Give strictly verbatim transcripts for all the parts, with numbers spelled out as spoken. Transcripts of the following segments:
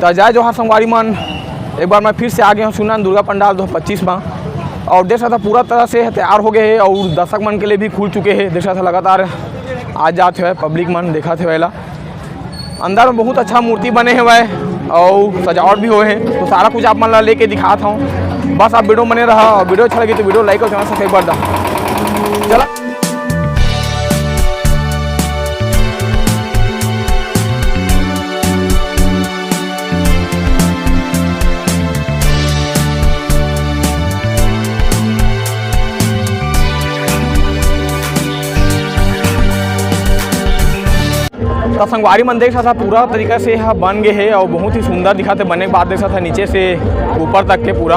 त जय जोहार संगवारी मन, एक बार मैं फिर से आ गया हूँ शिवनारायण दुर्गा पंडाल दो हज़ार पच्चीस में। और देख सकत हा पूरा तरह से तैयार हो गए है और दर्शक मन के लिए भी खुल चुके हैं। देख सकत हा लगातार आ जात है पब्लिक मन, देखत है। अंदर में बहुत अच्छा मूर्ति बने हुए है और सजावट भी होए है, तो सारा कुछ आप मन ला लेके दिखात हूँ। बस आप वीडियो बने रहा और वीडियो अच्छा लगे तो वीडियो लाइक और चैनल सब्सक्राइब कर दा। चला। त संगवारी मन देख सकत हा पूरा तरीका से यह बन गए है और बहुत ही सुंदर दिखत है। बने के बाद देख सकत हा नीचे से ऊपर तक के पूरा।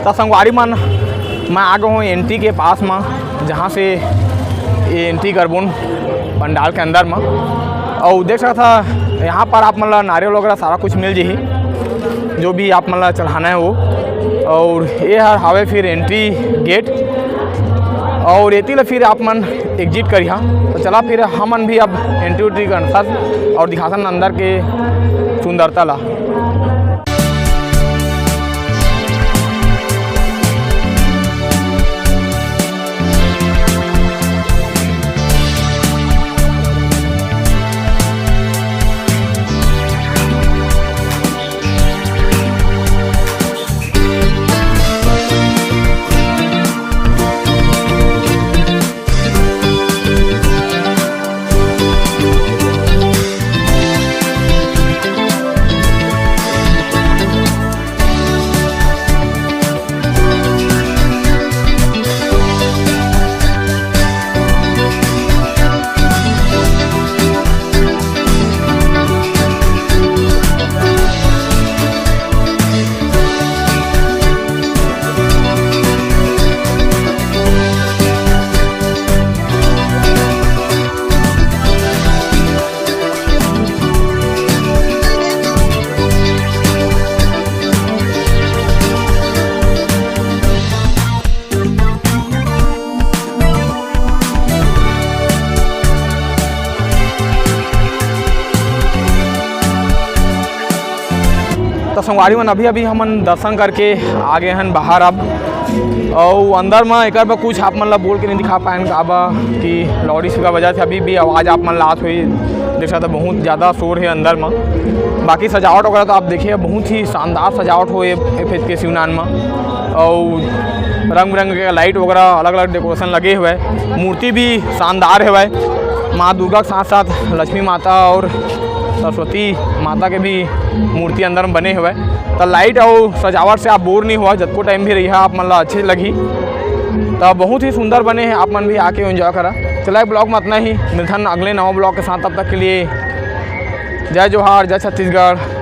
त संगवारी मन, मैं आ गए हूँ एंट्री के पास में, जहाँ से ये एंट्री करबोन पंडाल के अंदर में। और देख सकत हा यहाँ पर आप मन ला नारियल वगैरह सारा कुछ मिल जाही, जो भी आप मन ला चढ़ाना है वो। और ये हर हावे फिर एंट्री गेट, और एती ला फिर आप मन एग्जिट करिहा। तो चला फिर हमन भी अब एंट्री उट्री करथन और दिखाथन अंदर के सुंदरता ला। तो संगवारी मन, अभी अभी हमन दर्शन करके आ गए हन बाहर। अब अउ अंदर म एकर बर कुछ आप मन ला बोल के नहीं दिखा पाएन, काबर कि लाउड स्पीकर वजह से अभी भी आवाज़ आप मन ला आत होही। देख सकत हा बहुत ज़्यादा शोर है अंदर म। बाकी सजावट वगैरह तो आप देखिए, बहुत ही शानदार सजावट हो ये, ये फेज के शिवनान म। और रंग बिरंग के लाइट वगैरह, अलग अलग डेकोरेशन लगे हुए, मूर्ति भी शानदार है। माँ दुर्गा के साथ साथ लक्ष्मी माता और सरस्वती माता के भी मूर्ति अंदर में बने हुए। तो लाइट और सजावट से आप बोर नहीं हुआ, जतको टाइम भी रहिहा आप मन ला अच्छे लगही। तो बहुत ही सुंदर बने हैं, आप मन भी आके एंजॉय करा। चला, ब्लॉग में अतना ही, मिलथन अगले नवा ब्लॉग के साथ। तब तक के लिए जय जोहार, जय छत्तीसगढ़।